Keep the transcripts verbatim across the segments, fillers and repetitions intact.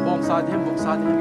Bawngsa ding, bawngsa ding.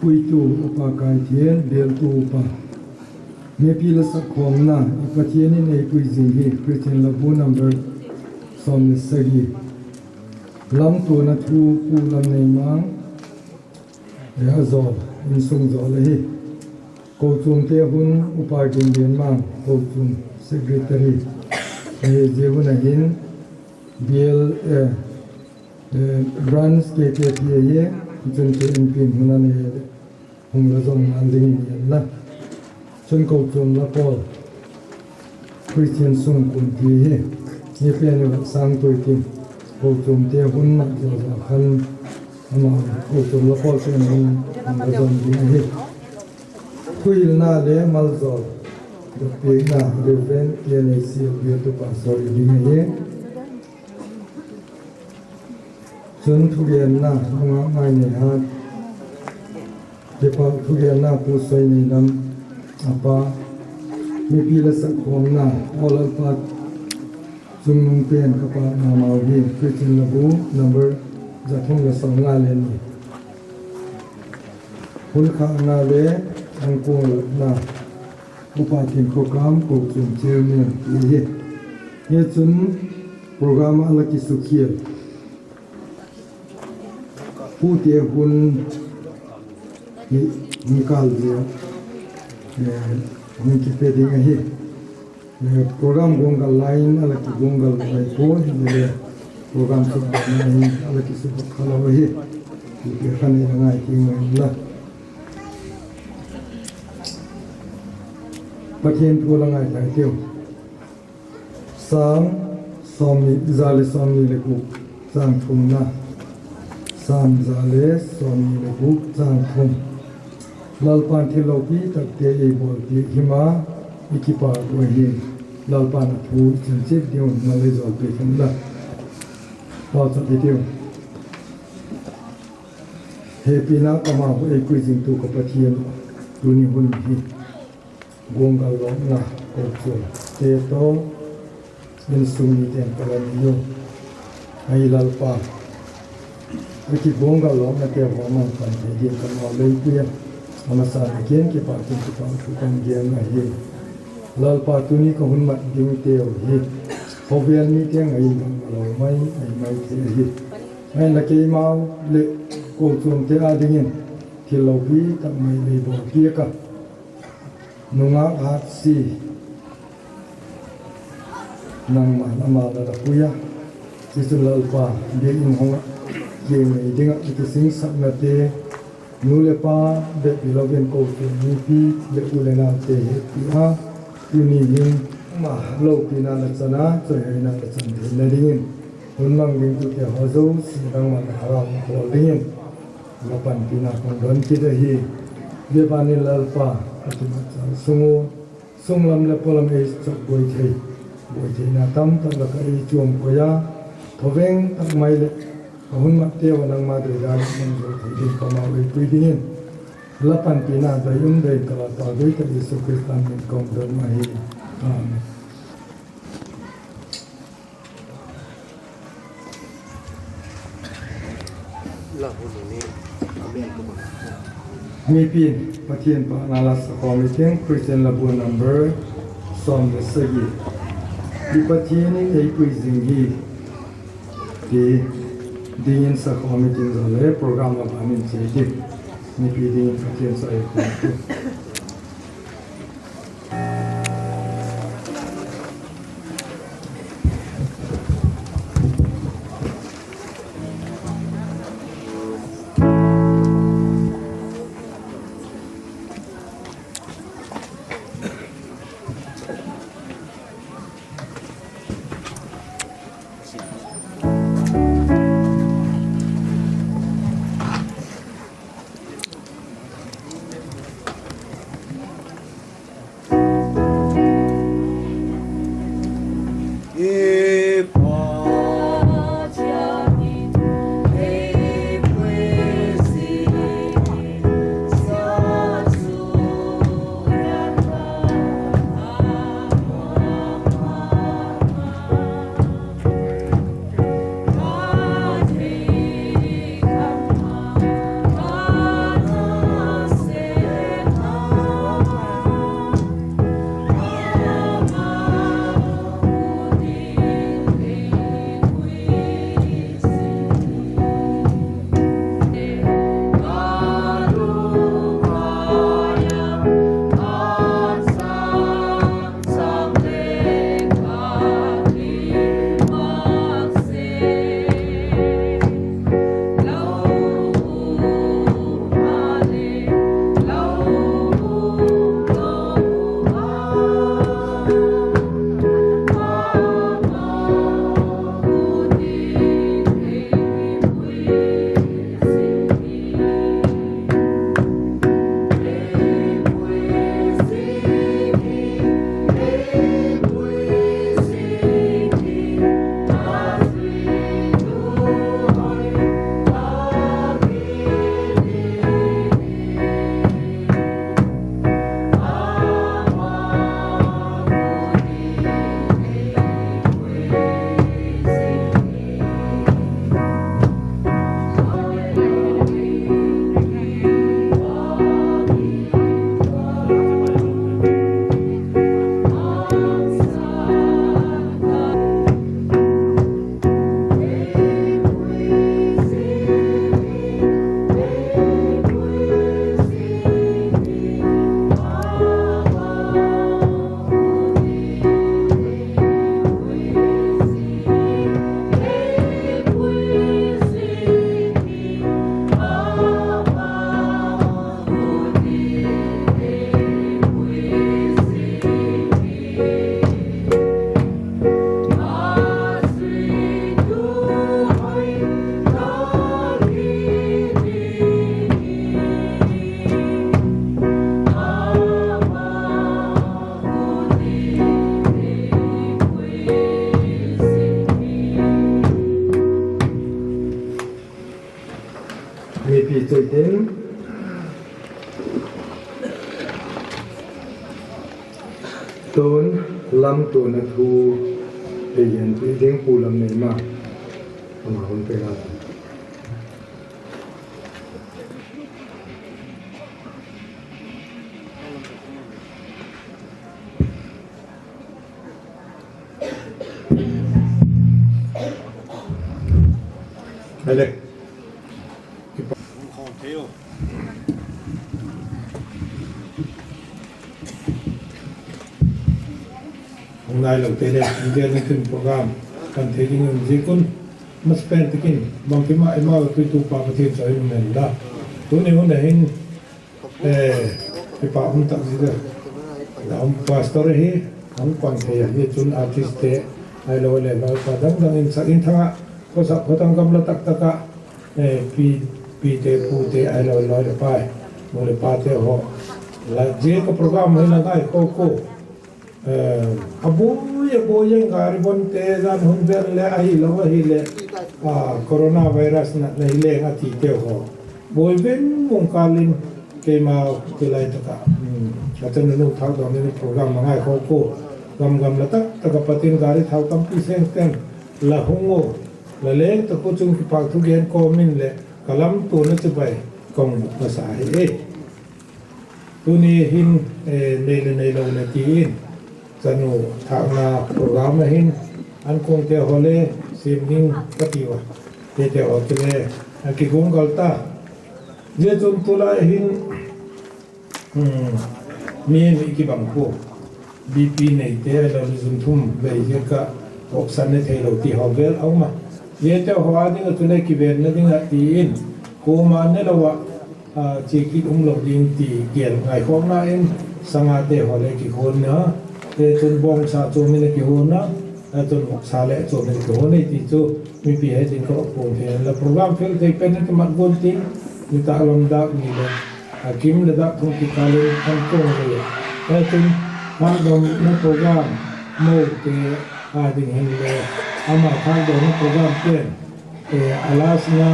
Puitu upa Kaithian, bialtu upa. Mipi la sakkhawmna, i Pathian in ei pui zing hi, Christian Labu number sawm le sagi. Lamtuana thu, Pu Lamneimang, a zawl, insung zawl ahi. Kochuamte hun, Upa Ginlianmang, kochuam secretary. Zia hun a hin, bial, eh, eh, branch K K P ahi, chun chu inpin hun a nei leh hung la zong ngal dingin i en la. Chun kochuam la pawl, Christian sungkuan ti hi, hi pen i va sâng tuai tin, kochuamte hun mat zaw zaw khan, ama kochuam la pawl pen hun hung la zong ding ahi. Thuhilna le malzawl dotpiakna Reverend K N A C L bialtu pastor i ding ahi. Chun thugenna, nungak Ngaineihat, kipak thugenna Pu Soineilam, a pa, Mipi la sak khawmna, aw Lalpa, chungnung pen ka pâk ma mau hi, Christian Labu number za thum leh sawmnga le ni. Hun khâkna le an kuang latna, Upa Tin Khokam, kochuam chairman ti hi. Hi chun program a la kisukhial pute hun hi, hun kâl zia, eh, hun kipe ding ahi. Eh, program guanggal lai in a la kiguanggal lai pua hile, program sukdamna hi a la kisukdam kha lo ahi. Ti khan i la ngai ti mai la. Pathian thu la ngaithai tiu. Sam sawmni, za leh sawmni leh guk, châng thumna. Sam za leh sawmni leh guk, châng thum. Lalpa'n thil lopi takte ei bawlpiak him a, i kipak uh ahi. Lalpa'n a thu i chun chiat ding un mal ei jawlpiak hen la. Pauchap hitiu. Hepina kamau ei pui zingtu ka Pathian, tuni hun hi guanggal lawkna kochuamte tawh, insung mite'n ka la nei u. Ahi Lalpa, a kiguanggal lawknate haw mang pan thei ding kamau lei pui a, a masa nakin kipak in kipak thu kan gen ahi. Lalpa, tuni ka hun mat dingteu hi khawvel mite ngai in bangma lo mai, ngai mai thei ahi. Ahinla keimau leh kochuamte â dingin thil lopi tak mai lei bawlpiak a, nungak hatsi, nangma'n ama la la pui a, tichun Lalpa, biakin hong ah kiang nei ding ah i kisingsaknate, nu leh pa bep hilo in kochuam mipi leh u leh naute hepi a, tuni hin ama lopina la chan a, chawihoina la chan theina dingin, hun mang dingtute haw zosia nangma'n la Thagau in bawl dingin, la panpina kong don kit ahi. Zia ban in Lalpa, a kimatchâk sung u, sunglam leh pawlam ei chawk buai thei, buai theina tamtak lak ah ei chuam koi a, thawveng tak mai leh ka hun matteu a nangma doi dan mang zo thei ding kamau ei pui dingin, la panpina doi um doi in ka Lalpa doi tak Jesu Khrista min in ka hung don ahi. Amen. Mipi'n Pathian pâkna la sakhawm i ting, Christian Labu number sawm leh sagi. I Pathian in ei pui zing hi, ti dingin sakhawm i ting, zaw le program a ban in chia i ting. Mipi dingin Pathian sa ei pui. Tun lamtuana thu ei genpiak ding Pu Lamneima, ama hun pe la. Hung nai lo te le, India ni tin program kan thei ding un ziak un, masapen takin bangkim ah eimau puitu pa Pathian chawihoina la. Tuni hun a hin, eh, kipak um tak zia la um pastor hi, hung pang thei ahi chun artistte, ahilo le lalpa dang dang in sak in thang ah, khawsak khawtang gamla tak tak ah, eh, pi, pite pute ahilo loi le pai, nu le pate haw, la zia ka program hi la ngaikhawk u. Eh, a buai, a buai eng gari bonte zan hun vel le ahilo ahileh, ah, coronavirus natna hileng a titeu haw. Buai veng vung kâl in keima tilai tak ah, hmm, ka chanu thakdawna program a ngaikhawk u. Gam gamla tak tak ah pat in gari thau tampi seng ten la hung u. La leng tak u chung kipakthu gen kawm in leh ka lamtuana chibai ka hung bûk masa hi e. Tuni hin, eh, nei le neilo le ti in, chanu thakna program a hin, an kawngte haw le siam ding ka tiu a, tete haw kile, a kiguanggal ta. Zia chun tulai hin, hmm, mi ni kibang pua, BP neite ahilo le zun thum vei ziak ah, voksa ne theilo ti haw vel a um a. Ziate haw a ding ah chule kivenna ding ah ti in, kuama nelo ah, a, chi kit um lo ding ti gel ngaikhawkna in, sangate haw le kikhuanna, te chun bawngsa chuam in a kikhuanna, a chun voksa le chuam in a kikhuan ei ti chu, mipi het in ka puang thei la program field thei pen in kimat guan tin, nitâk lam dâk ni le, a kim le dâk thum kikâl in kan kuang le, a chun, thakdawna program, mote, a ding hinle, ama thakdawna program pen, eh, a last na,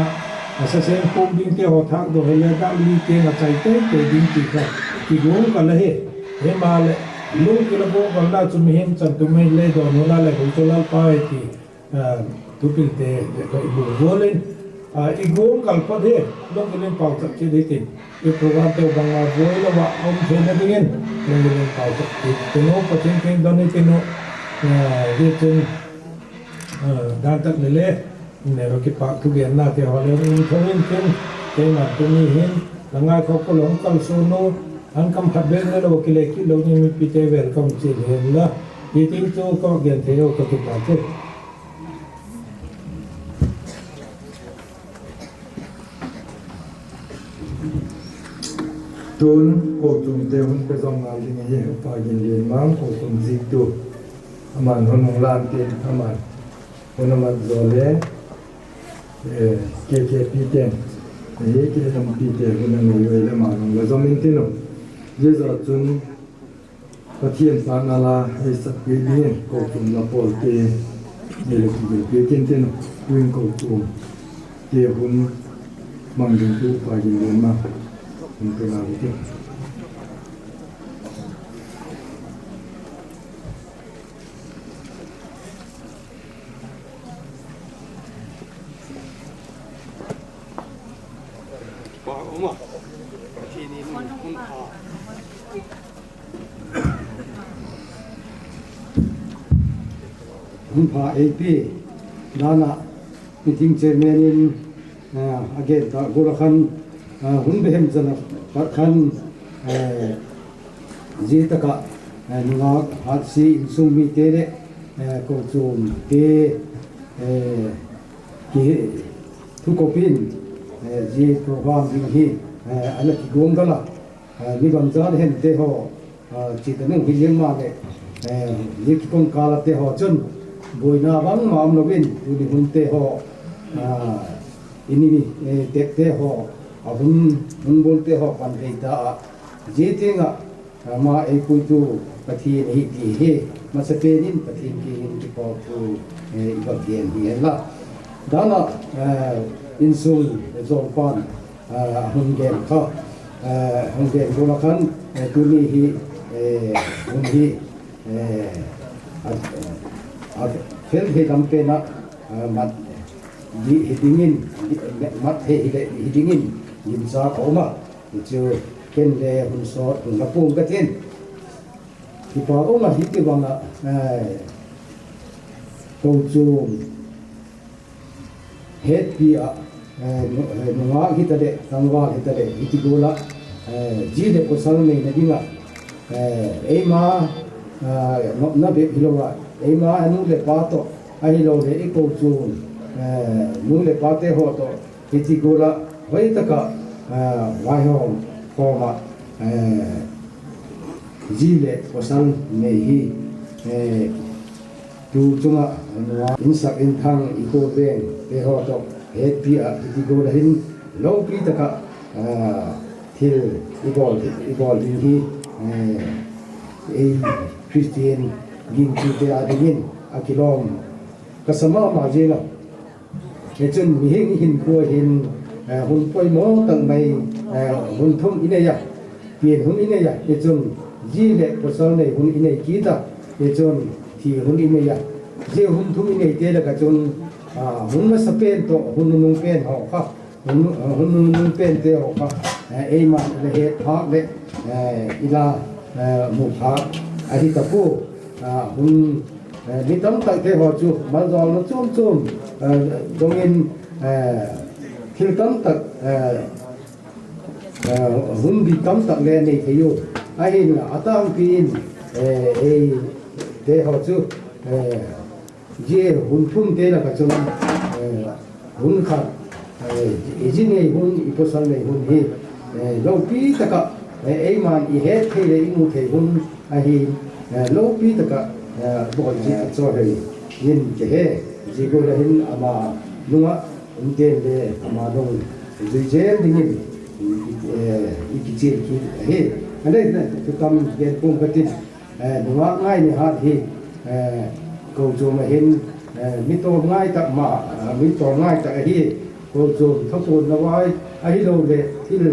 a saseng pum dingte haw thakdaw hile dâk li tiang a chai tei tei ding ti kha, kiguanggal ahi, himaleh, lung kila bawk galna chu mihing chan tum in le dawn hun a le hun chu Lalpa hi ti, a, thupilte, i bul gual in, a, i guanggal pat hi, lunggil in pauchap kit hitin, i programteu bang a buai lo ah um theina dingin, lunggil in pauchap kit tin u, Pathian kiang don hitin u, a, hi chun, a, dan tak le le, neu a kipak thugennate haw le um tho intin, keima'n tuni hin, la ngaikhawk u la hung kalsuan u, an kam khat bêk le lo kile kit lo ni mipite welcome chiat hen la, hitin chu ka gen thei u ka kipak u. Tun kochuamte hun pe zawm ngal ding ahi, Upa Ginlianmang kochuam ziktu. Ama'n hun hung lan tin, ama'n hun a mat zaw le, eh, K K P ten, eh, K M P te hun a nei ui le ama'n hun la zawm intin u. Zia zaw chun Pathian pâkna la ei sakpiak dingin kochuam la pawlte, ei la kigil piak intin u, tuin kochuamte hun mang dingtu Upa Ginlianmang hun pe ngal hitin. Hun pha ei pia dan ah meeting chairman in, a, a gen tak gual ah khan, a, hun behem zan ah pat khan, zia tak ah, nungak hatsi insung mite leh, kochuamte, thukop in, zia program ding hi, a la kiguanggal a, mi bangzat hemte haw, chi ta nung hi ziang maleh, zia kikawngkâl ate haw chun buaina bangma um lo in tuni hunte haw, i ni, tepte haw, a hun, hun bawlte haw pan thei ta ah, zia tiang ah, ama ei puitu Pathian ahi ti hi, masapen in Pathian kiang in kipakthu i va gen hi hen la. Dan ah, insung zawlpa'n, a hun gen kha, hung gen gual ah khan, tuni hi, hun hi, eh, a, a, fel thei lam pen ah, eh, mat di hi dingin, di, mat thei hi le, hi dingin, ginchâk a um a, hi chu ken le hun sawt hun la puang ka tin. Kipak um a hi ti bang ah, eh, kochuam hetpi ah, eh, nu-, eh, nungak hitaleh, tangval hitaleh, hiti gual ah, eh, zi leh pawsal neina ding ah, eh, eima, eh, nopna bep hilo ah, eima a nu leh pa tawh, ahiloleh i kochuam, eh, nu leh pate haw tawh, hiti gual ah, hoi tak ah, eh, vaihawm khawm ah, eh, zi leh pawsal nei hi, eh, tu chung ah, a nua insak inthang i khua vengte haw tawh hetpi ah hiti gual ah hin lopi tak ah, ah, thil i bawl, i bawl ding hi, eh, ei Christian gingtute â dingin a kilawm ka sa ma ma ziang a. Hichun mihing i hinkhua hin, eh, hun poimaw tak mai, eh, hun thum i nei a, pian hun i nei a, hichun zi leh pawsal nei hun i nei kit a, hichun thi hun i nei a. Zia hun thum i neite lak ah chun, ah, hun masa pen tawh hun nunung pen haw kha, hun, hun nunung pente haw kha, eh, eima'n i la het phâk leh, eh, i la, eh, mu phâk ahi ta pua, ah, hun, eh, mi tamtakte haw chu maljawlna chuam chuam, eh, dong in, eh, thil tamtak, eh, eh, hun bit tamtak le nei thei u. Ahinla a tângpi in, eh, eite haw chu, eh, zia hun thumte lak ah chun, eh, hun khat, eh, i zi nei hun, i pawsal nei hun hi, eh, lopi tak ah, eh, eima'n i het thei leh i mu thei hun ahi, eh, lopi tak ah, eh, bawl zi a chawi hei in ka he. Zia gual ah hin ama nung ah umte'n le ama nung zui zel dingin i, i, eh, i kichial kit ahi. A leh, thutam gen pua'ng ka tin, eh, nungak ngai ni hat hi, eh, kochuam ah hin, eh, mi tawm ngai tak ma, eh, mi tawm ngai tak ahi, kochuam thapuanna vai, ahiloleh thil,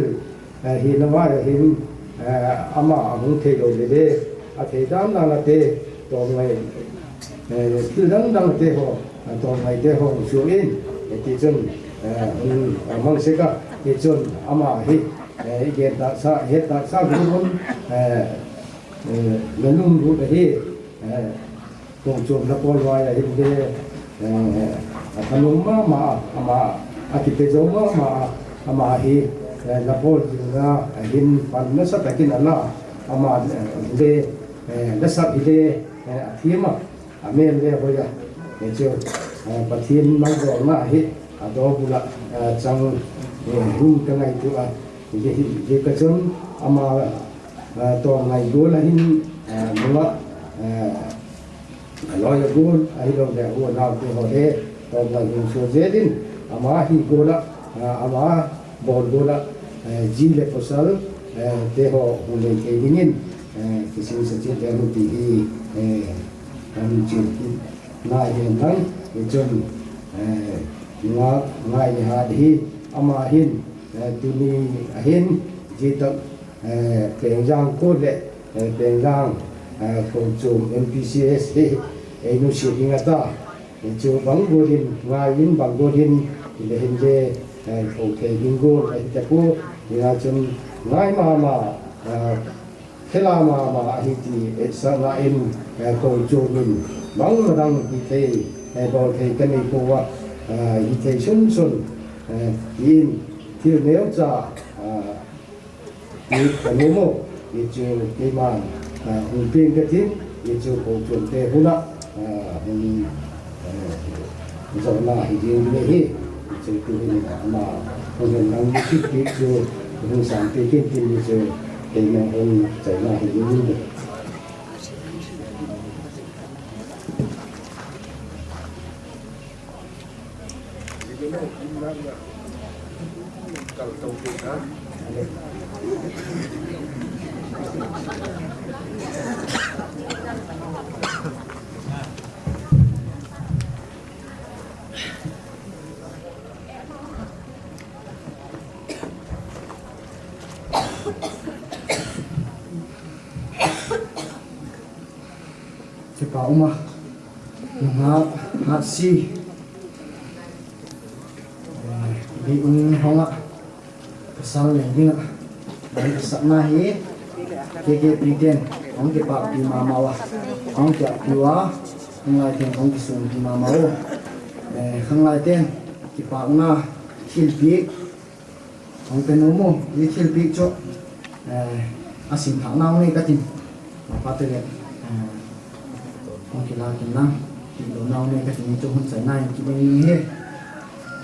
eh, hina vai ah hin, eh, ama a hung theilo le le, a thei dan dan ate tawm ngai, eh, thil dang dangte haw, eh, tawm ngaite haw chu in, eh, tichun, eh, hun, eh, mang sek a, tichun ama hi, eh, i gen taksa, het taksa gual un, eh, eh, la lunglut ahi, eh, kochuam la pawl vai ah hin le, eh, a thanuam ma ma a, ama a kipe zo ma ma a, ama hi, eh, la pawl zingna ah hin pan nasa tak in a la, ama, eh, le, eh, la sak hi le, eh, a thiam a, a mêl le hoi a, eh, chu, eh, Pathian maljawlna hi a daw bul ah, eh, chang, eh, hun ka ngaitua a, hi, hi, hi ka chun ama, eh, tawm ngai gual ah hin, eh, nung ah, eh, a lawi a gual ahiloleh a u a naute haw le tawm ngai hun sua zel in, ama hi gual ah, eh, ama bawl gual ah, eh, zi leh pawsal, eh, te haw hun nei thei dingin, eh, kisinsa chiat le hun ti hi, eh, hun chiat kit nai hen lang, tichun, eh, nungak ngai ni hat hi, ama hin, eh, tuni a hin, zia tak, eh, Penjang Kut leh, eh, Penjang, eh, kochuam M P C S hi ei nusia ding a ta. Hi chu bang gual in ngai in, bang gual in i le hin le, eh, ko thei ding gual ahi ta pua. Hi a chun ngai ma ma, eh, khela ma ma ahi ti etsakna in, eh, kochuam in bangma dang hi thei, eh, bawl thei ka nei pua a, eh, hi thei sun sun, eh, in thil neucha, eh, ti ka nuam u, hi chu keima'n, ah, hung piang ka tin, hi chu kochuamte hun ah, ah, hun, eh, zawna hi ding le hi, hi chu tu hin ama hun hen lang ni kit kit chu hun sâng te kin tin hi chu keima'n hun chaina hi ding le. Kipak um a, nungak hatsi, eh, biakin hong ah, pasal nei ding ah, hung kisakna hi, K K P te'n hung kipâkpi ma ma ua, hung kiakpi ua, khanglaite'n hung kisûnpi ma ma u. Eh, khanglaite'n kipâkna thilpiak hung pe nuam u, zia thilpiak chu, eh, a sinthâknau nei ka tin, a pate leh, eh, hung kilâk inla, kilâknau nei ka tin, chu hun chaina in kibang hi,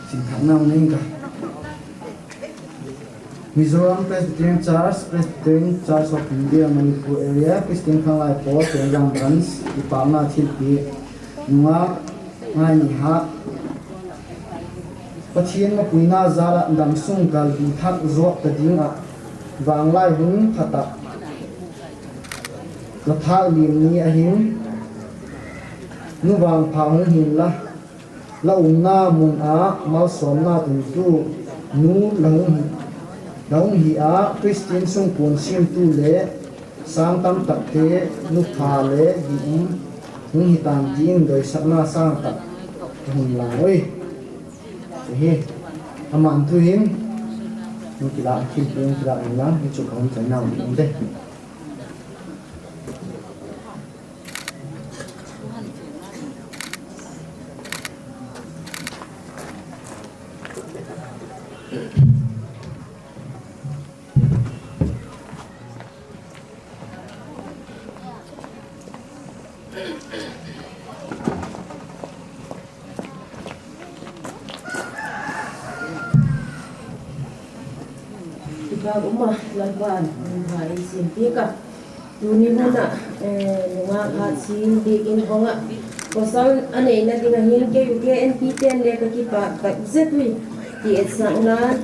sinthâknau nei ka. Mizoram Presbyterian Church, Presbyterian Church of India, Manipur Area, Christian Khanglai Pawl, Tonzang Branch, kipâkna thilpiak, nungak ngai ni ha, Pathian mapuina jal ah damsung kalbi thak zuak ta ding ah, vânglai hun pha tak la thâk liam ni ahin, nu vangpha hung hi'n la, la umna mun ah malsawmna tuntu nu la hung hi, la hung hi a, Christian sungkuan siamtu le sâng tam takte nupha le gium hung hi ta'n tin doisakna sâng tak ka hun la ui. Hi, ama'n tu hin, hung kilâk, thilpiak hung kilâk inla, hi chu ka hun chainau ding te. Kipâk um a, Lalpa'n hun pha ei siam piak a. Tuni hun ah, eh, nungak hatsi biakin hong ah, pawsal a neina ding ahin kei u K N P te'n le ka kipâk tak zet ui ti etsakna,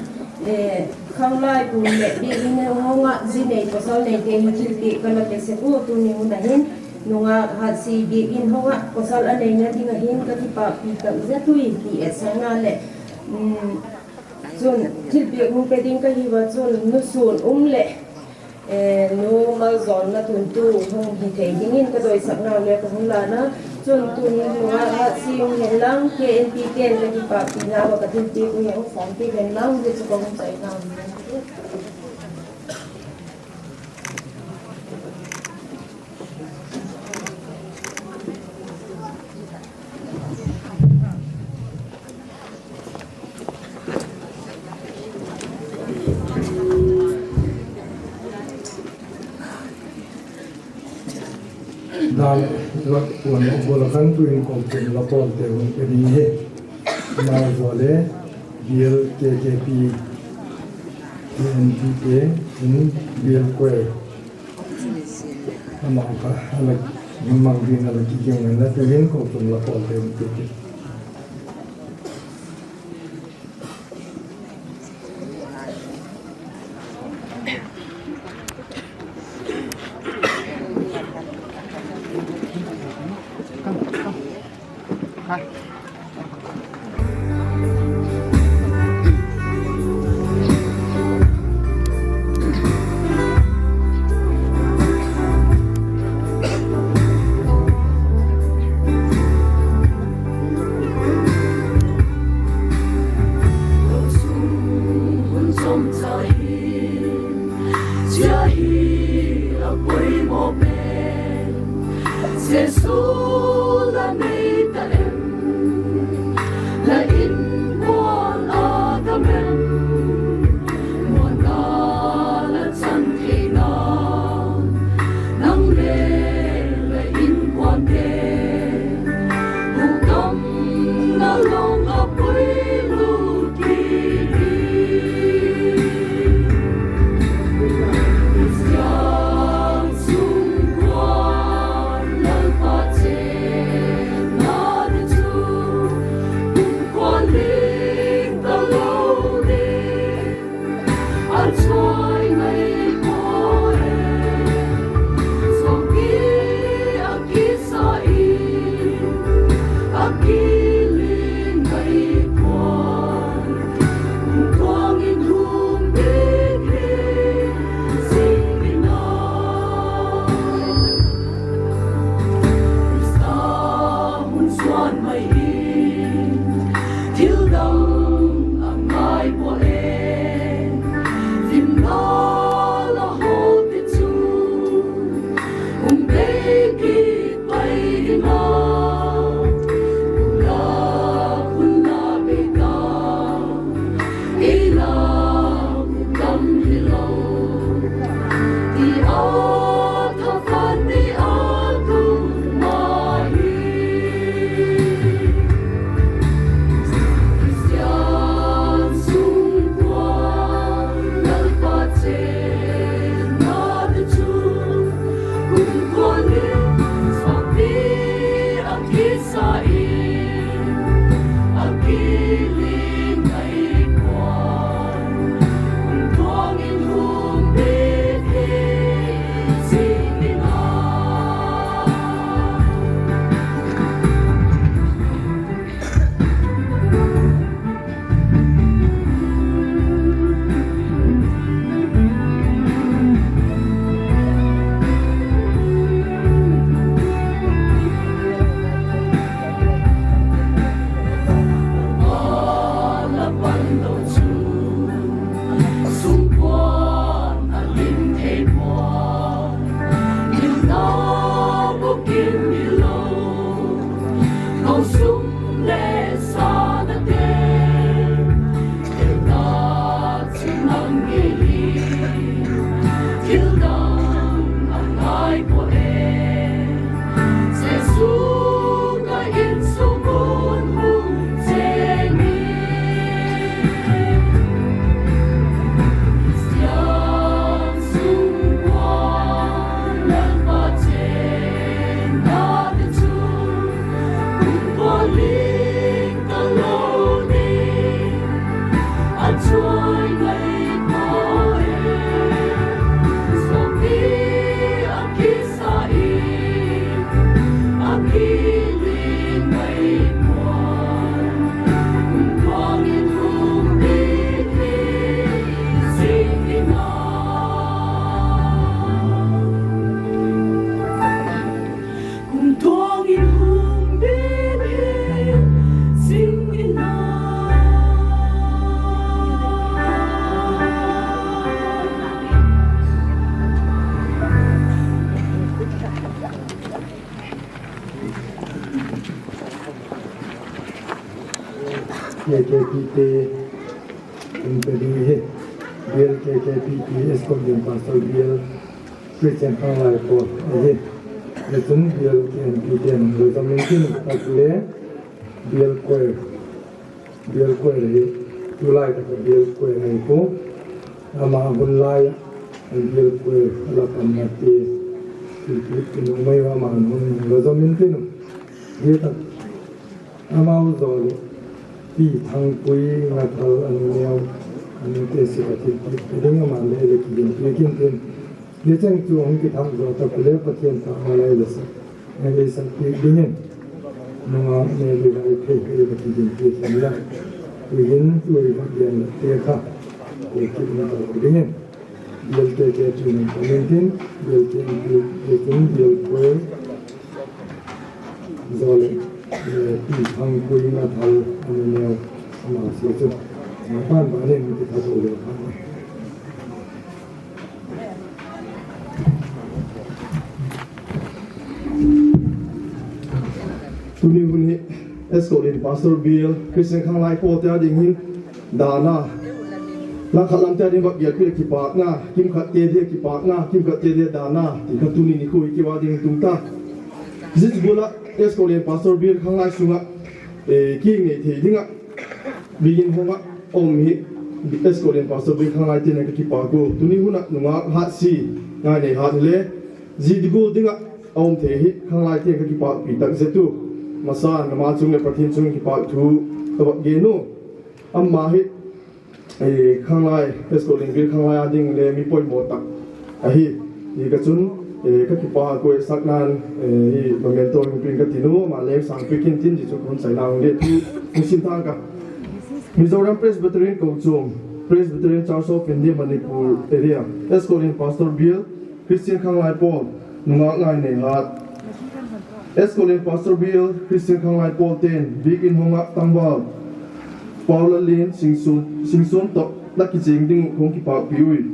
eh, khanglai pum leh biakin hong ah zi nei pawsal neite hi thilpiak ka la pe sek ua, tuni hun ah hin nungak hatsi biakin hong ah pawsal a neina ding ahin ka kipâkpi tak zet ui ti etsakna leh, um, chun thilpiak hung pe ding ka hi ua chun nu sûn um leh, eh, nu malzawlna tuntu hung hi thei dingin ka doisaknau le ka hun lân a, chun tuni nungak hatsi um hen lang K N P te'n ka kipâkpina ua ka thilpiak ui a hung sawmpiak hen lang zia chu ka hun chainau. Dan lak puan a bul a khan tu in kochuam la pawlte hun pe ding hi. Malzawl le bial K K P, K N P te in bial kuai. Amau kha a la mang ding a la kiging in la tu in kochuam la pawlte hun pe ding. Zia hi a poimaw pen, Jesu la nei ta em, la inkuan a tam em, muanna la chan theina, nang le la inkuante'n hukdamna lawng a pui lut kit hi. Siam sung kuan Lalpa che K K P te in pe ding hi, bial K K P P S Committee Pastor bial Christian Khanglai Pawl ahi. Zia chun bial K N P te in lo zam intin, tak le bial choir, bial choir hi tulai tak a bial choir ahi pua. Ama hun lai ah bial choir a la panna ti, ti, ti, ti nu mai ama hun lo zam intin. Zia tak amau zaw leh Pi Thangpui, Ngathal, a nu Neu, a nu te sik a thil piak ding ama le le kiginpi kin tin. Zia cheng chu hung kithak zaw tak le Pathian tha ma le le sa, le le sa piak dingin nungak ne le vai phei phei le kiginpi khin la. Tu'hin tu'hin va gen la te kha, ko kit na ta dingin. Bial te te chu nang panin tin, bial te te tin, bial te zaw leh, eh, Pi Thangpui, Ngathal, a nu Neu, ama sia chu. Nang pan ba ne mi ti kha zo le kha. Tuni hun hi Eskolin Pastor Bial Christian Khanglai Pawlte â ding hin dana, la khat lamte â ding va bialpi a kipâkna, kimkhat te dia kipâkna, kimkhat te dia dana ti kha tuni ni khu i kiu â ding tung ta. Zia gual ah Eskolin Pastor Bial Khanglai sung ah, eh, ki nei thei ding ah Biakin Hong ah um hi Eskolin Pastor Bial Khanglai tin ka kipâk u. Tuni hun ah nungak Hatsi Ngaineihat hile, zia gual ding ah a um thei hi Khanglai tin ka kipâkpi tak zet u. Masan ama chung leh Pathian chung kipâk thu ka va gen u. Ama hi, eh, Khanglai, Eskolin Bial Khanglai â ding le mi poimaw tak ahi. Hi ka chun, eh, ka kipâk u, eh, sakna'n, eh, hi memento hung pi'n ka tin u, ama le sângpi kin tin, zia chu hun saina hung le thu hung sim thang ka. Mizoram Presbyterian Kochuam, Presbyterian Church of India Manipur Area, Eskolin Pastor Bial Christian Khanglai Pawl, nungak Ngaineihat. Eskolin Pastor Bial Christian Khanglai Pawlte'n Biakin Hong ah tangval Paula Lin Singsuan, Singsuan tawh la kichian ding uh hung kipâkpi ui.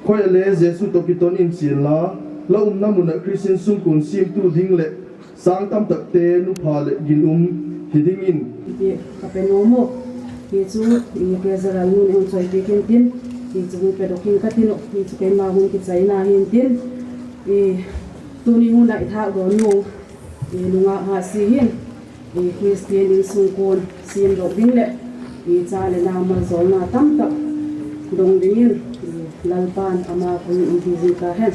Khoi ah le Jesu tawh kiton in chian la, la umna mun ah Khristian sungkuan siamtu ding leh sâng tamtakte nupha leh ginum hi dingin ka pe nuam u. Hi chu, i, Treasurer nu'n hun chawipiak intin, hi chu hun pedok in ka tin uh, hi chu keima hun kichaina hintin, i, tuni hun ah i thâkdawnnu, i, nungak Hatsi hin, i, Khristian insungkuan siamdok ding leh, i, cha leh nau maljawlna tamtak dong dingin, i, Lalpa'n ama kum in umpi zing ta hen.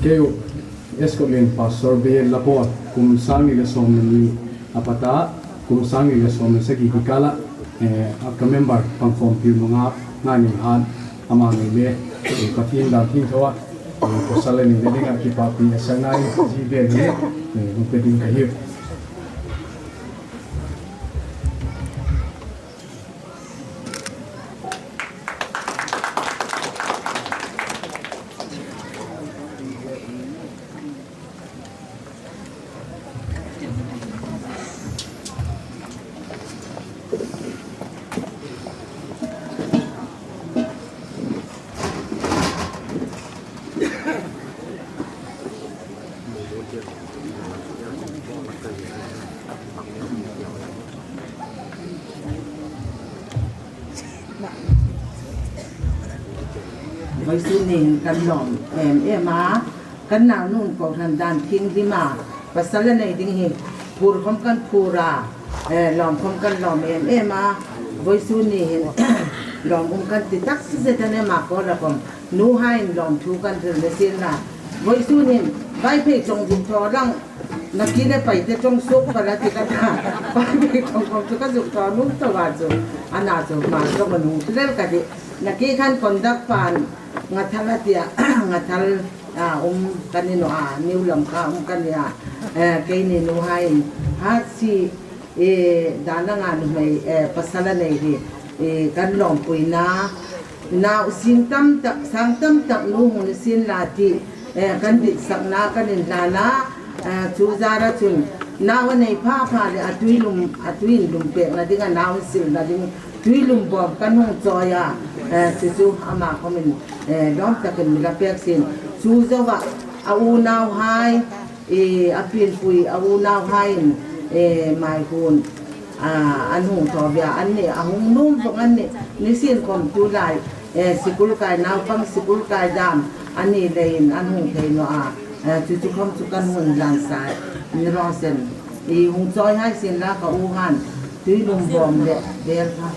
Keu Escotland Pastor Bial Lapawl kum sâng ni leh sawm leh ni a pat a, kum sâng ni leh sawm leh sagi kikâl ah, eh, a ka member pangkhawmpiu nungak ngai nei hat, ama nei le, eh, Pathian dan thiangtho ah, eh, pawsal a nei le ding ah kipakpi a sakna in zi ven hi, eh, hung pe ding ka hiu. Vawisun ni hin kan lawm em em a, kan naunu'n kohran dan thiangtho a pasal a nei ding hi phur khawm kan phur a, eh, lawm khawm kan lawm em em a, vawisun ni hin lawm um kan ti tak zet a, em a, ka la khawm nuhai in lawm thu kan hril ni sin la, vawisun hin Vaiphei chawng zuk thaw lang, na ki le paite chawng suak pal a ti ka ta. Vaiphei chawng khawm chu ka zuk thaw nuam to a chu, ana chu ma ka va nung thilel ka ti. Na ki khan conduct pa'n Ngathal a ti a, Ngathal a um ka ni naw a, New Lamka um ka ni a, eh, keini nuhai in Hatsi, eh, dan a nga nuhmei, eh, pasal a nei hi, eh, kan lawmpuina, nau sîng tam tak, sâng tam tak nu hung ni sin la ti, eh, kan ditsakna kan inhlan a, eh, chu zar a chun nau a nei pha pha leh a tui lum, a tui in lum pêkna ding a, nau in silna ding tui lum bawm kan hung chawi a, eh, chu chu ama khawm in, eh, lawm tak in mi la pêk sin. Chu zo ah a unauhai, eh, a pianpui a unauhai in, eh, maihun, ah, an hung thaw via, anni a hung nuam vang anni, nisin khawm tulai, eh, sikul kai, naupang sikul kai dam anni lei in an hung thei naw a, eh, chu chu khawm chu kan hung inhlan sa ni raw sen. I hung chawihai sin la ka u han, tui lum bawm leh bêl kha.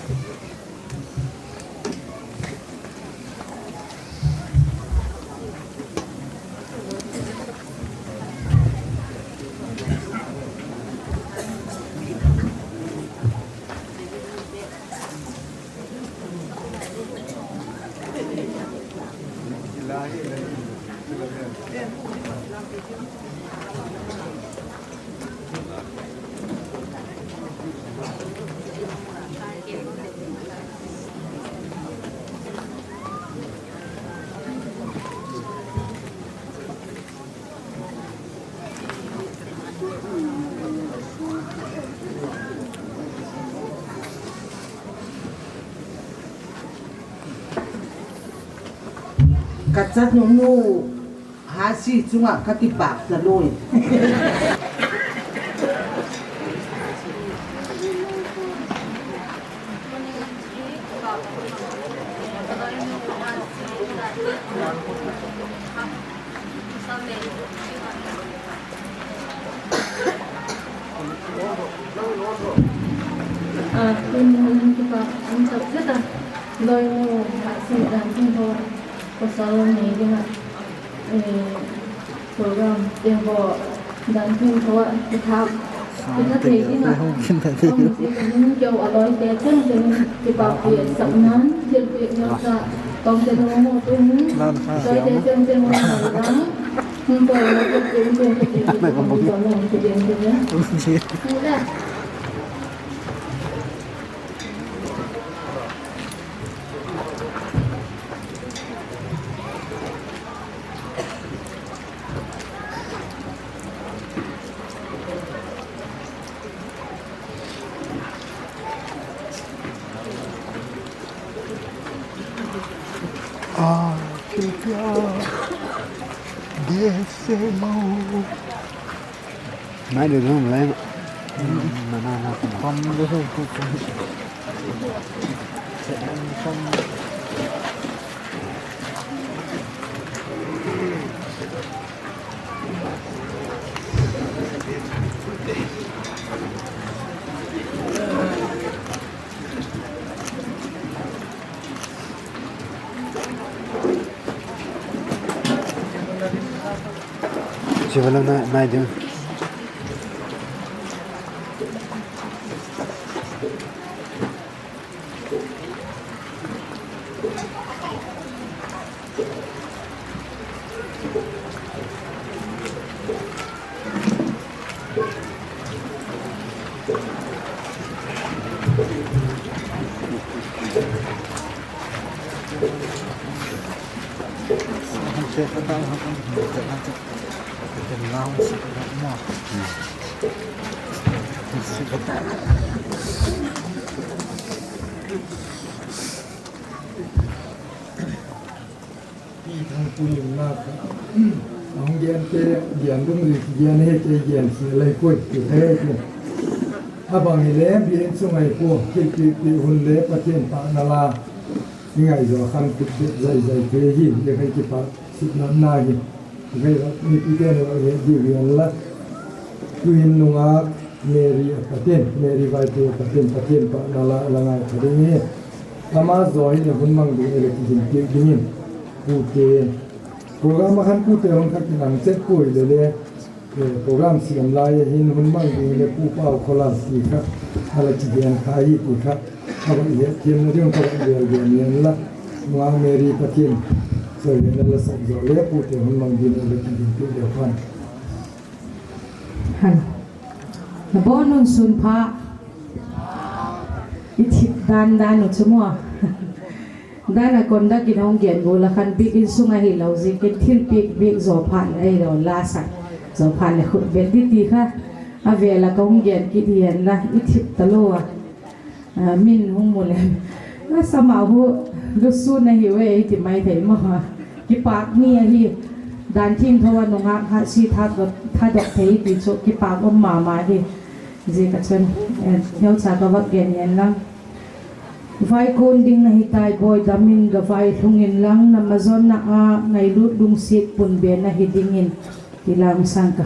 Ka chanu nu Hatsi chung ah ka kipâk ta lui. A, tuni hun kipâk um tak zet a, Lawinu Hatsi dan thiangtho ah pawsal nei ding ah, eh, program te haw dan thiangtho ah kithak, kitha thei ding ah, a hun zi ka hin keu a lawite chengcheng kipâkpi sakna'n thilpiak neu sa, tawmte nu mu tu hin, lawite chengcheng la mai vang, hung tawm lo ka tum tum ka ti, ka tum tum ka ti, ka ti. Chivala na nai ding. Pi Thangpui'n a hung gente, gen dungzui kigen hi kei gen si lai puai ti he ti. A bang hile biakin sung ah i pu thilpiakpi hun le Pathian pâkna la i ngai zaw khan kut bep zai zai thei hi, i khan kipak sitna hi. Vei, mipite ni he di rian la. Tu'hin nungak Mary a pat in, Mary Vaiphei a pat in Pathian pâkna la la ngai kha ding hi. Ama zaw hi le hun mang ding le kigin piak dingin, pute, program a khan pute hung kha kinang chet puai le le, program siam lai a hin hun mang ding le Pu Pau Khawlal ti kha a la kigen kha hi ti kha, a va hetthiamna ding ka va gel gel ngen la. Nungak Mary, Pathian chawihoina la sak zaw le pute hun mang ding le kigin piak le khan. Na bawn un sun pha. I thip dan dan u chu maw. Dan a kon dak in hung gen gual a khan biakin sung ahilo ziakin thilpiak biak zaw phat leh ahilo la sak zaw phat leh khut bet di ti kha a vêl ah ka hung gen kit hi'n la, i thip talo a, min hung mu le, a sama hu, lusûn ahiu e i ti mai thei maw. Kipâk ni ahi. Dan thiangtho a nungak hatsi thadok thei ti chu kipâk um ma ma hi. Ziak a chun, neucha ka vak gen hi'n la. Vai kuan ding na hi tai bawi, dam in ka vai lhung inlang, na mazonna ah ngailut lungsiat pun be na hi dingin, ti lam sâng ka.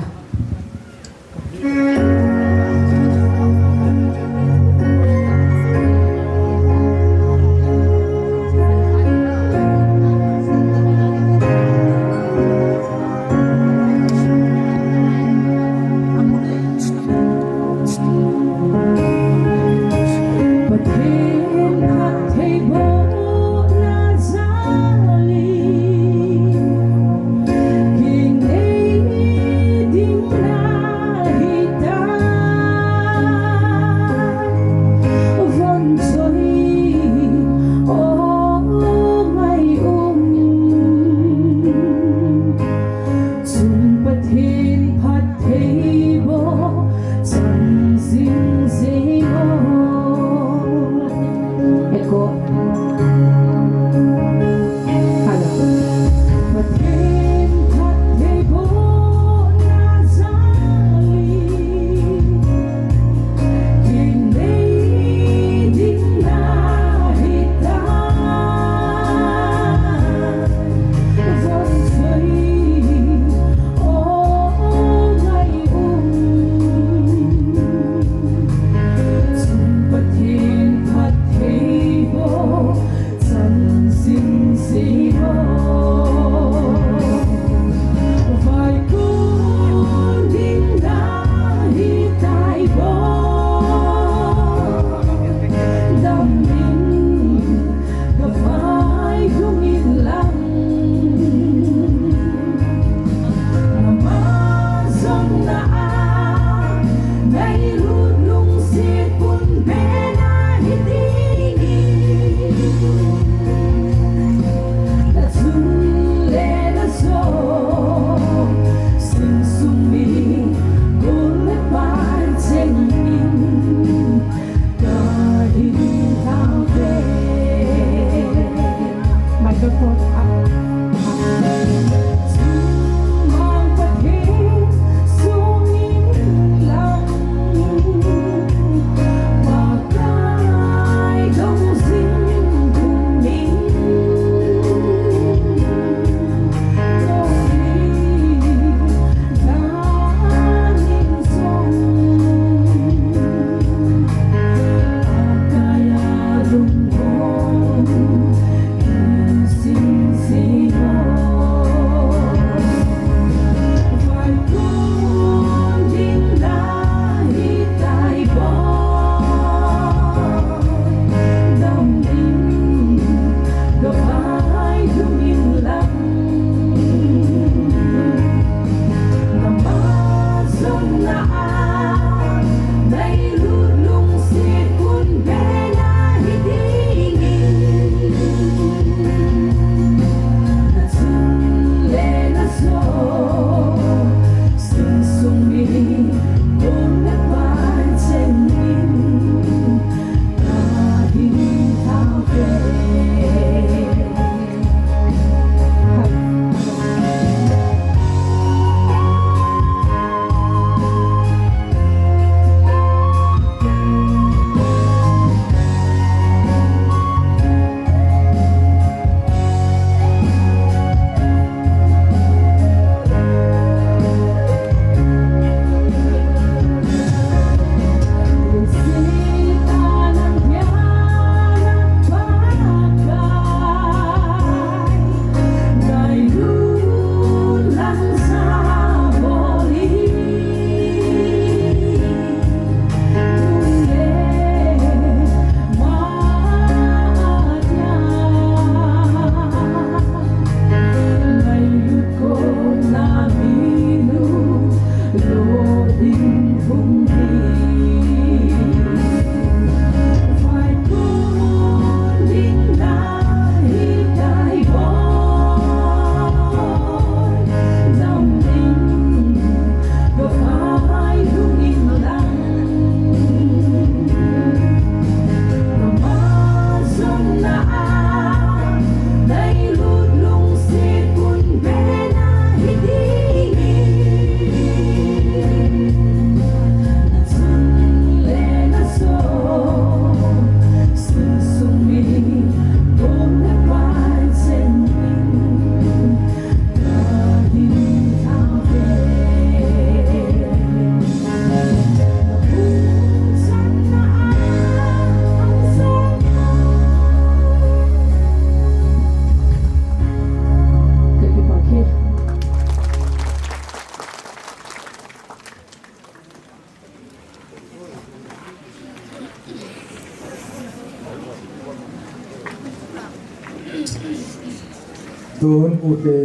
Tu hun pute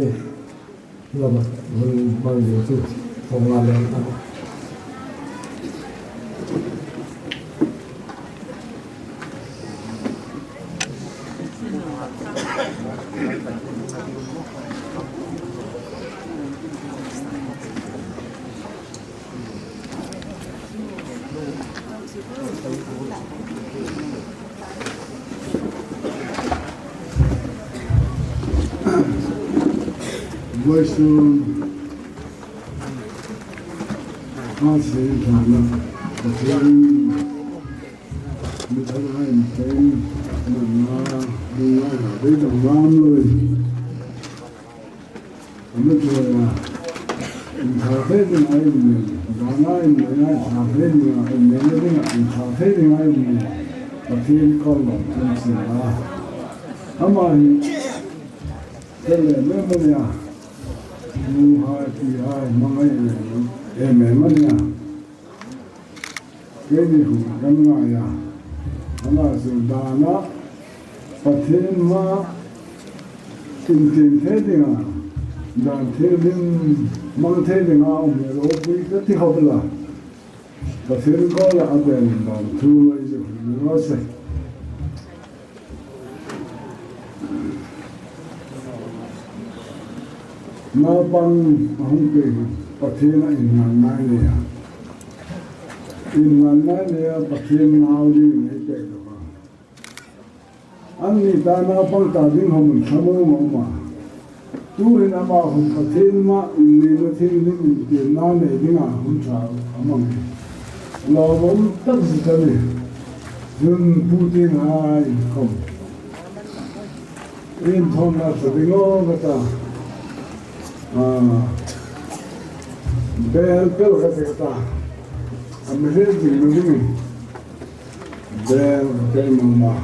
la ba hun bang ni tu hong la leng a. Vawisun a si thana Pathian mi thana in pen na na ding a na dei dang lam lo. Ama tua, in tha thei ding a in nei, dan a in nei a, in tha thei ding a, in nei na ding a, in tha thei ding a in nei. Pathian kal lo, in sin a. Ama hi, tel le me ma nia. Mu hai, pi hai, ma ngai le, e me ma nia. Keini hun kan ngai a, ama chu dan a Pathian ma in tin thei ding a, dan thiangtho mang thei ding a um hi lopui ka ti khop la. Pathian kal a a bel dan thu ei zuk hun lo se. Naupang a hung pe hi Pathian a inngan nai nei a. Inngan nai nei a Pathian nau ding in ei pek lo a. An ni ta naupang ta ding hom un tha mawng a um a. Tu'hin ama hun Pathian ma in nei na thil ding in tin na nei ding a hun tha a mang hi. Lawmum tak zia ka ni. Zun pu tin hai khom. In thon na sa ding o ka ta. A, bel pel ka te ka ta. A mi he ding na ding. Bel ka te ma ma.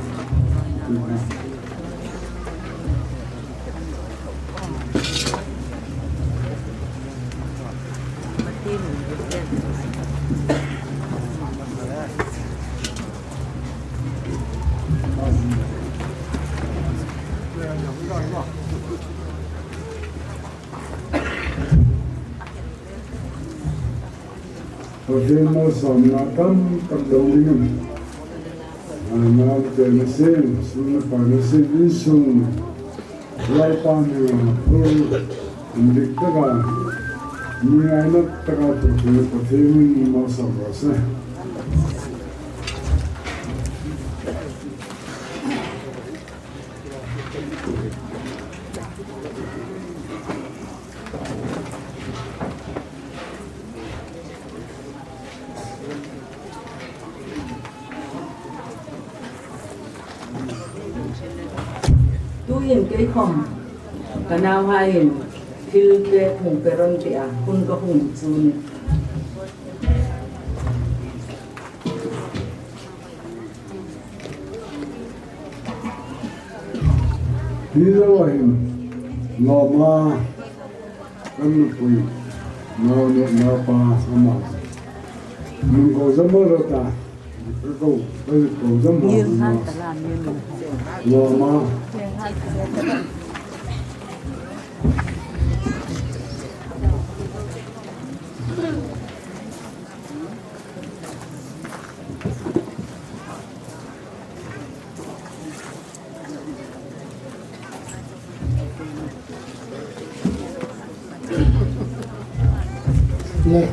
Pathian malsawmna tam tak dong ding in, a, naute nasem, sung le pai nasem, insung Lalpa min a phur, indik tak a, mi ngaina tak a tu tu Pathian min malsawm ro se. Tu'in kei khom ka nauhai in thil pek hung pe ron ti a hun ka hung chu ni. Hi lo a hin, lawm a, kan nupui, nau nu, nau pa, ama. Nung ko zam lo ta, ka ko, ka ko zam lo ta. Lawm a. Le,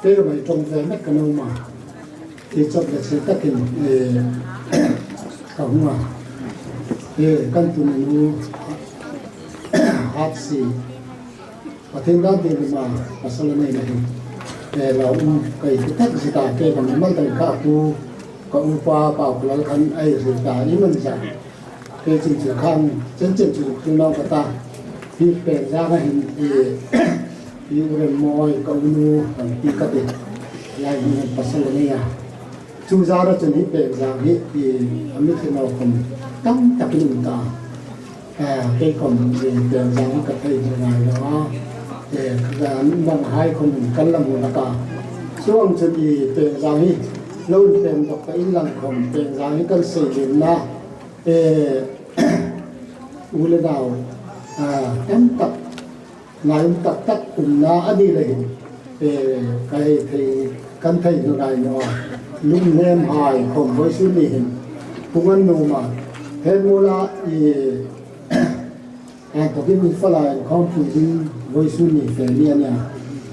te mai tong ve mek ka nau ma. Ti chap le se takin, eh, ka hung a. Eh, kan tunu, Hatsi. Pathian dan ti ma, pasal a nei na hi. Eh, la um kai ti tak zita ke bang mal dang ka pu, ka upa, pa ku lal khan ai zita i man za. Kei chun chu khang, chen chen chu chu nau ka ta. Hi Pengzang a hin i, i u Renmoi ka u nu kan ti ka ti. Lai hin pasal a nei a. Chu zara chun hi Pengzang hi i, a mi thina khom tam tak in um ta. A, kei khom i Pengzang hi ka thei ngai lo a. E, ka mang hai khom kan la mu na ka. Chuang chun i Pengzang hi lo in peng dok ka in lang khom Pengzang hi kan sei lem na. E, u le nau, a, tam tak, ngai um tak tak umna a ni le hin, e, ka hei thei, kan thei ngai naw a, lungnem hai khawm vawisun ni hin pung an nuam a, Thenmual a i, a, tokin mi fala inkhawmpui ding vawisun ni fe ni a nia.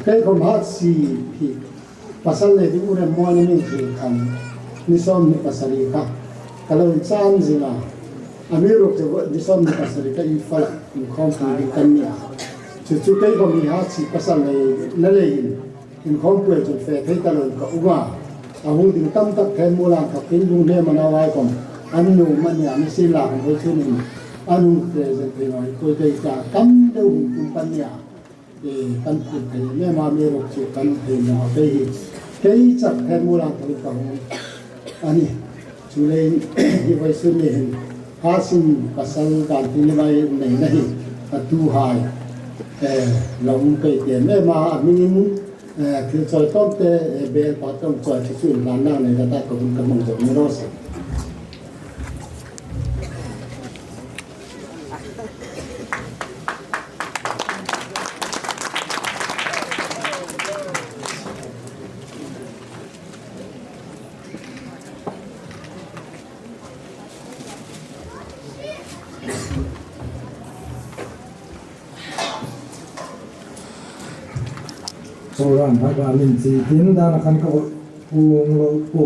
Kei khawm Hatsi hi pasal nei ding u rem maw ni min thil khan ni sawm ni pasari kha ka lo in chan zing a, amiruokchu ni sawm ni pasari kha i fala inkhawmpui ding kan ni a. Chu chu kei khawm hi Hatsi pasal nei na lei in, inkhawmpui chun fe thei ta lo in ka um a, a hu ding tam tak Thenmual a thak in lungnem a nau ai khawm an nuam a nia, ni sin la khawm vawisun in an hung present thei naw i koi kei ta tam deu hung tum kan nia. E, kan pui thei, nema mi rok chu kan thei naw kei hi. Kei chak Thenmual a thak in ka hung a ni. Chuleh hi vawisun ni hin Hatsi pasal dan ti ni mai nei na hi, a tu hai, e, lo um kei te. Nema a hming in, e, thil chawi tawmte, e, bel pa tawm chawi chu chu in hlan nang nei la ta ka hun ka mang zo ni lo se. Program pha ka min chi tin dan a khan ka vot puang lo pu.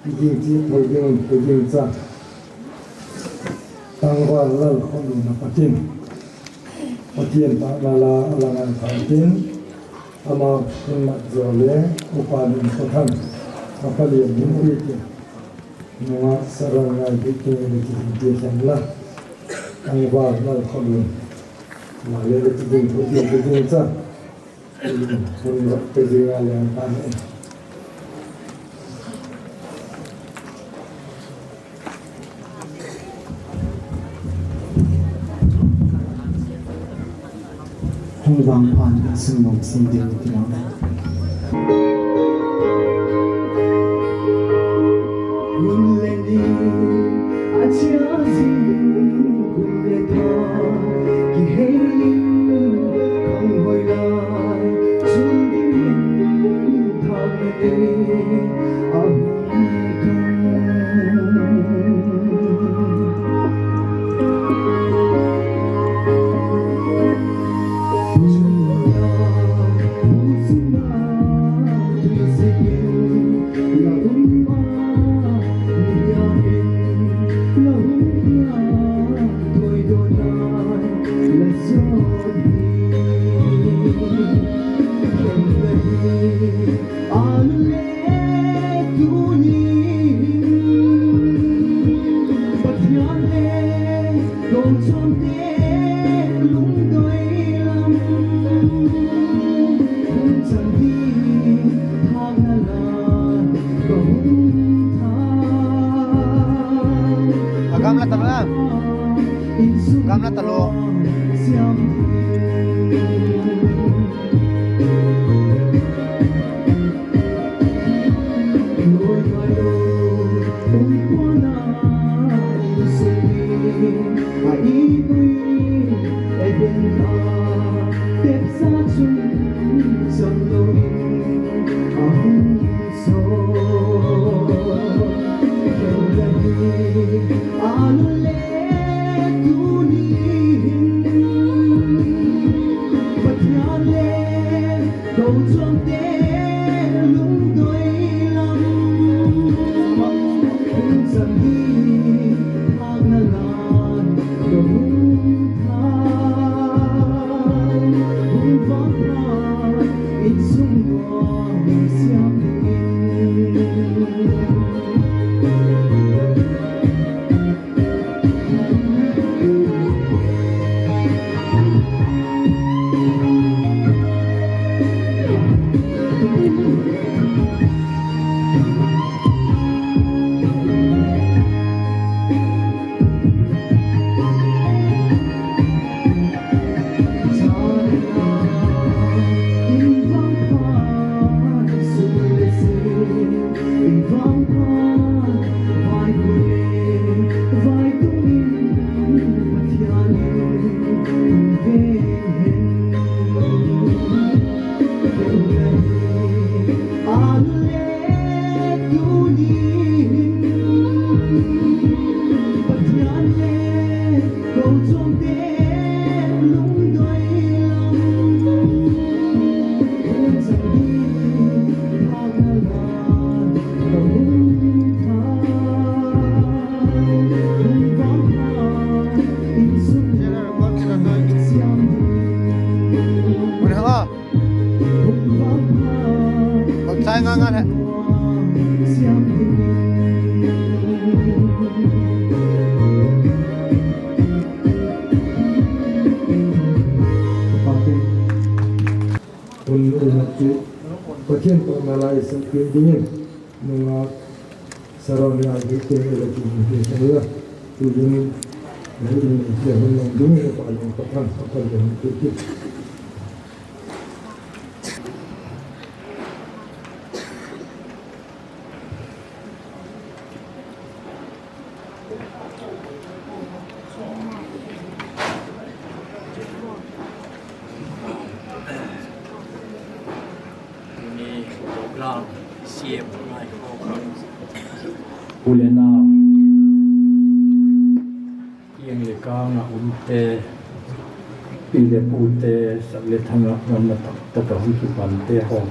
Ti ding chi tho ding, ti ding cha. Tangval Lalkholun a pat in Pathian pâkna la a la ngai phat in, ama hun mat zaw le Upa Lim Khothan, a pa Lian Lim Pi tin, nungak Saran ngai bik tin le ti hin ti hen la. Tangval Lalkholun la le le ti ding, ti ding, ti ding cha. Hun mat pe ding a leng ta ni. Hung vang phan ka sung mawk sung ding ti nang. Hun le ni a chia zing, hun le tha kihei in, khang hoi lai chun dingin thâkna ei a hung tung. A gamla ta lo, a. Gamla ta lo. Nga le. Hun u chu Pathian pâkna la i sak piak dingin nungak Saron le a ding te le la kin ding te la. Tu dingin le in le hun nang dingin pa leng pa thang pa thang le tu ti. Tuni program siam ngai khawk kha, u le nau, kiang le kâng ah umte, pi le pute, sak le thang ah ngamna tak tak a hung kipante haw,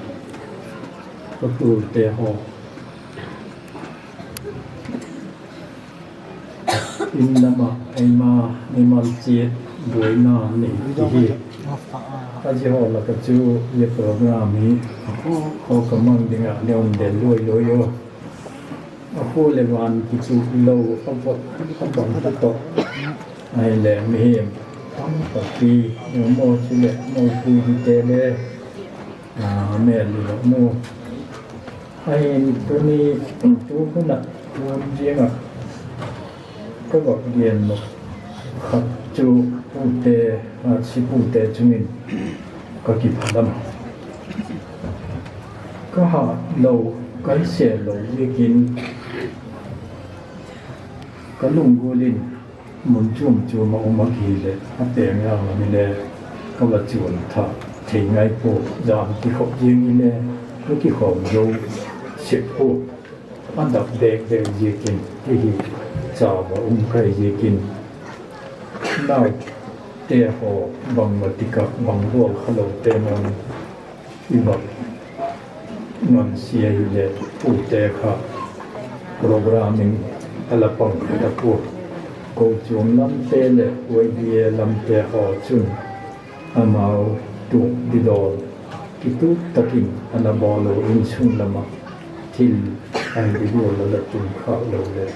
ka tualte haw, In lam ah eima mimal chiat buaina nei ti hi. A zia haw lak ah chu zia program hi a khu kha mang ding ah ne um den luai luai u. A khu leh van kichuk lo, a bang ta tawh. Ahileh mihing tampi, maw chuleh mawpuite le, a mêl lo mu. Ahin tuni, tu hun ah, tu hun ziang ah ka vak gen nop khat chu pute, a, si pute chung in ka kiphalam. Ka hat lo, ka hisel lo ziakin ka lunggul in mun chuam chuam ah um a, hileh a peng lam ah hile ka va chuan tha thei ngai pua, zan kikhop ziang hile ka kikhawm zo sek pua. A dap bêk bêk ziakin ti hi, cha va um kai ziakin, naute haw bangma tik ah bang bawl kha lote man i va ngansia hileh pute kha program in a la pang khat a pua. Kochuam lamte leh Y B A lamte haw chun amau tuak didawl kituak tak in a la bawl u, insung lam ah thil ahi di gual a la tung khâk lo leh,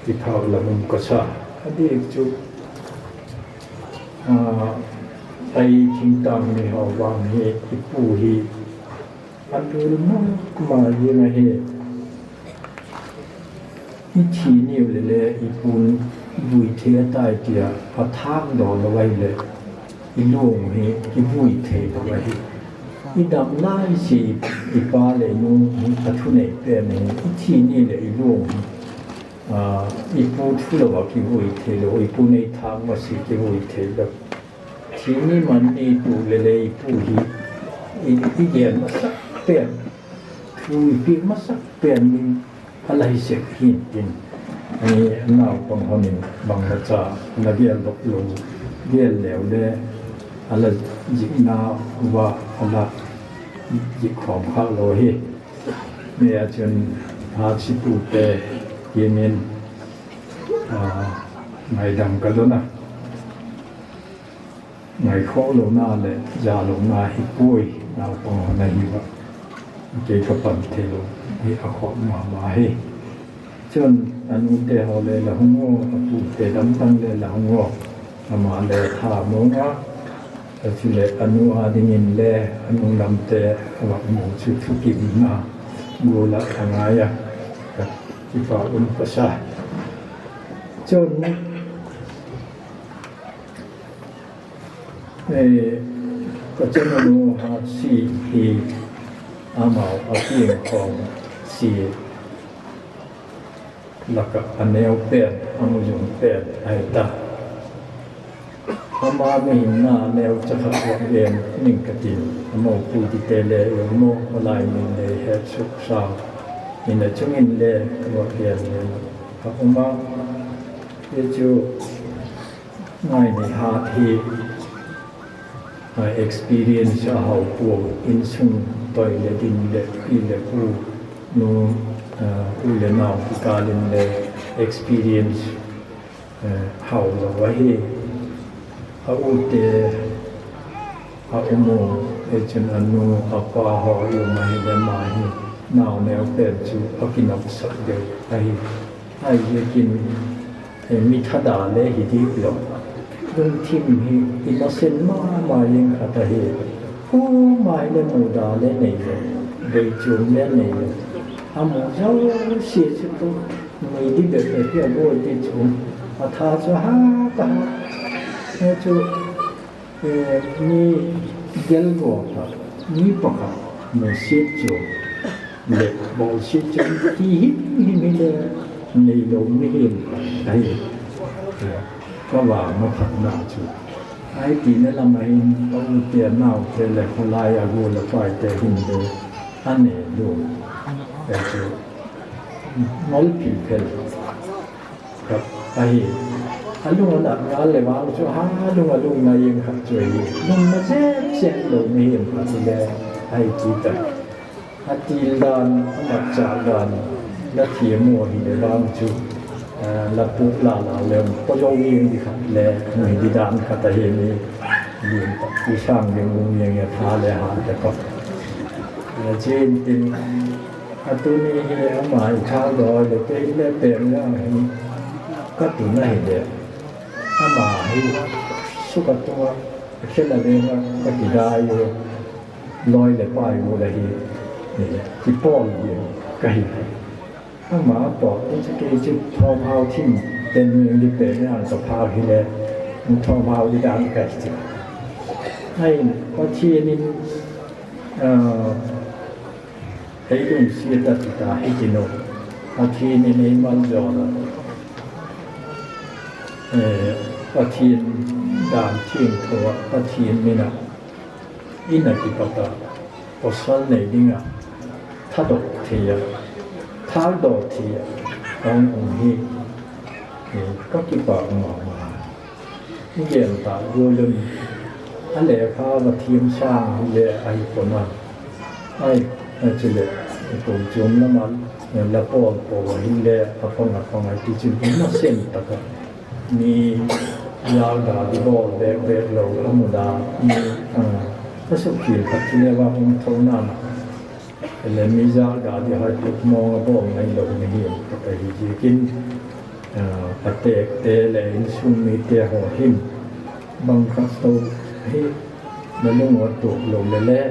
i thâk lam um ka sa. A diak chu, a, ei thingtâng mi haw vang hi i pu hi a lul ma ma ziang ahi. I thi niu leh le i pu'n vui thei a tai ti a a thâk daw lo ahileh i luang hi kivui thei lo ahi. I dam lai si i pa leh nu hi a thunei pen hi, i thi ni leh i luang hi, a, i pu thu lo a kivui thei lo, i pu'n ei thâk ma si kivui thei lo. Thi ni man ni tu leh le i pu hi i, i gen masak pen, thu i piak masak pen ding a la hi sek hintin, naupang hon in bangmacha a la gel dok lo, gel leu le a la zikna ua a la zik khawm khâk lo hi. Zia chun, a, si pute kiang in, a, ngaidam ka don a. Ngaikhawk lona leh zalona hi puai, naupang hon ahi a, kei ka pan theilo hi a khawk ma ma hi. Chun a nute haw le la hung aw, a pute dang dang le la hung aw, ama le tha mawng a, a chuleh a nu â dingin le a nu lamte a vak mu chu thukimna gual ah a ngai a, ka kipâk um ka sa. Chun ka chanu Hatsi hi amau a piangkhawm si lak ah a neu pen, a mu zung pen ahi ta. Ama mihingna neucha khat vak gen ning ka tin, a mawpuite le i um a, a lai min le het suk sa in a chung in le vak gen le a um a. Hi chu Ngaineihat hi experience a hau pua, insung toilet in leh pi leh pu, nu, u leh nau kikâl in le experience hau lo ahi. A ute a um u, Chun a nu a pa haw i um ahileh ama hi nau neu pen chu a kinopsak deu ahi. Ahiziakin mi thada le hi dik lo, lungthim hi innocent ma ma ing khat ahi. Kuama hileh muda le neilo, deichuam le neilo, a mu zosia chu tu, mi di bep bep hi a guat ti chu, a tha chu ha ka ha. Chu mi gelgawp ah, mi pakhat mu siat chu, le bawl siat chu ti himhim hile neilo mihing ahi. Ka vang a phatna chu, ai tina lam ah hin a ute a naute leh khawlai a gual a paite hin le a nei lo, chu ngol phil phel ahi. A lung a nat ngal leh vang chu ha lung a lungna ing khat chu ahi. Lungna zep zep lo mihing khat hile ahi ti tak. A til dan, a matchâk dan, la thiam u hileh vang chu, la puk la la le paw zo ing di khat le mu hi di dan khat ahi. Mi lian tak ti sâng ding um ing a, tha le hat le ka. Chi'n tin, a tuni hi ama i thâkdawi leh te hile pêk ngal hi ka tun ahileh, ama hi suk a tung ah, a khel a leng ah ka kidai u, lawi leh pai u la hi, kipawl ding ka hi. Ama tawh ti chu kei chu thawmhau thim ten ing di pêk ngal ka phâk hile, thawmhau di dan ka hi chu. Ahin Pathian in ei lungsiat a ti ta hi tin u, Pathian in ei maljawl a, Pathian dan thiangtho ah, Pathian min ah in a kipat a pawsal nei ding ah thadok thei ah, thâkdaw thei ah ka hung um hi ka kipak ma ma. I gen ta gual un, a lekha va thiam sâng hile ahi pua'n a, ai, chuleh kochuam lam ah la pawl pawl ahile a pang a pang a ti chu, innocent tak ah mi zâlda di bawl bêk bêk lo a muda, mi a sukhial khat chu le va um tho na, le mi zâlda di hai put mawng a bawl ngailo mihing khat ahi ziakin, a têkte leh insung mite haw hin bang khat to hi la lung ua tuak lo le le,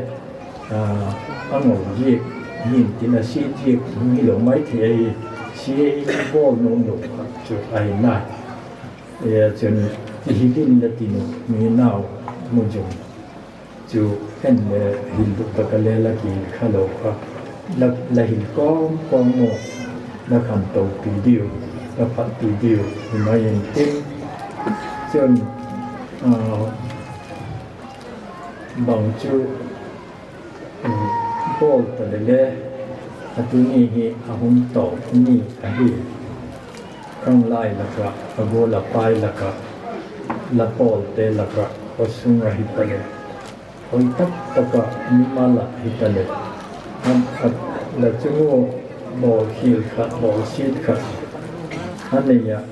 a ngo ziak hin tin a si ziak hilo mai thei ahi. Si ahi, bawl nuam lo khat chu ahi nai. Chun i hi din la tin u, mi nau mu zung chu en le, hil duk tak a le la kikha lo kha, la hil kawm kawm u, la khantopi diu, la phatpi diu hi mai intin, chun bang chu bawl ta le le, a tuni hi a hung tawp ni ahi. Khanglai lak ah, a gual a pai lak ah, la pawlte lak ah, khawsung ahi ta leh, hoi tak tak ah mimal ah hi ta leh, la chung u bawlkhial khat, bawlsiat khat a nei ah,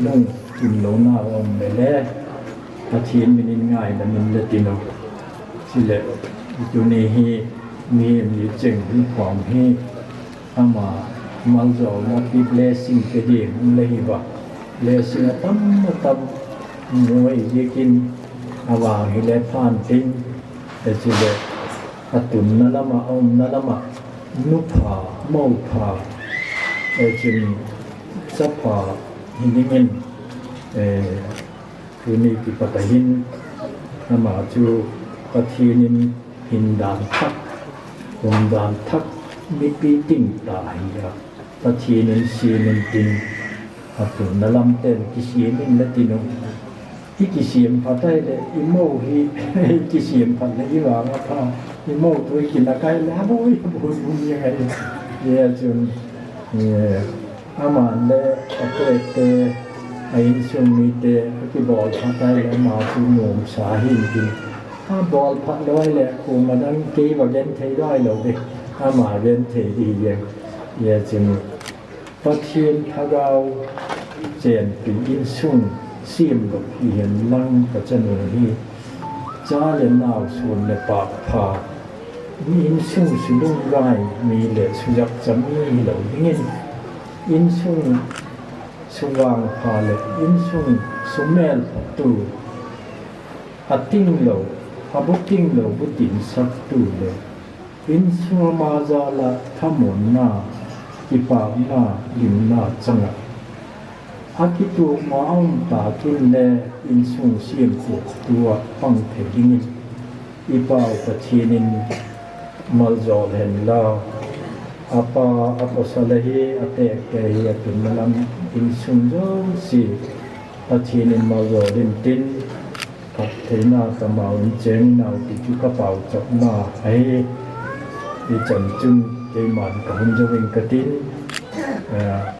lungkim lona um le le, Pathian min in ngaidam in la tin u. Chuleh tuni hi mihing mi cheng hi khawm hi, ama maljawlna pi blessing pe ding um la hi va, blessing a tam a tam mu ahi ziakin, a vang hile phan tin, chuleh a tunna lam ah, a umna lam ah, nu pha, mo pha, chun cha pha hi dingin, tuni kipat a hin ama chu Pathian in hindan thak, umdan thak, mipi ting ta hi a, Pathian in siam intin, a tunna lamte'n kisiam in la tin u. I kisiam phat ahileh i mo hi, i kisiam phat leh i vang a pha, i mo tu i kina kai leh a boi a boi um ding ahi. Zia chun, ama'n le a têkte, a insung mite a kibawl phat ahileh ama chu nuamsa hintin, a bawl phat lo ahileh kuama dang kei va gen thei dai lo di, ama gen thei di hi e. Zia chun Pathian thagau chênpi insung siam lo hi hen lang ka chanu hi, Cha leh nau suan leh pâk pha, insung sulunggai mi leh suzakcha mi hilo dingin, insung suvang pha leh insung sumêl phatu, a tinglo, a bu tinglo bu tinsaktu leh insung ama jal ah thamuanna, kipâkna, limna chang ah, a kituak ma a um tâk inle, insung siamtuaktu ah pang thei dingin i Pau Pathian in maljawl hen la. A pa, a pawsal ahi, a têkte hi a tunna lam, insung zosia Pathian in maljawl intin, phattheina tawh mau in chêng in au ti chu ka pauchapna ahi. I chan chun keima'n ka hun zo ing ka tin, a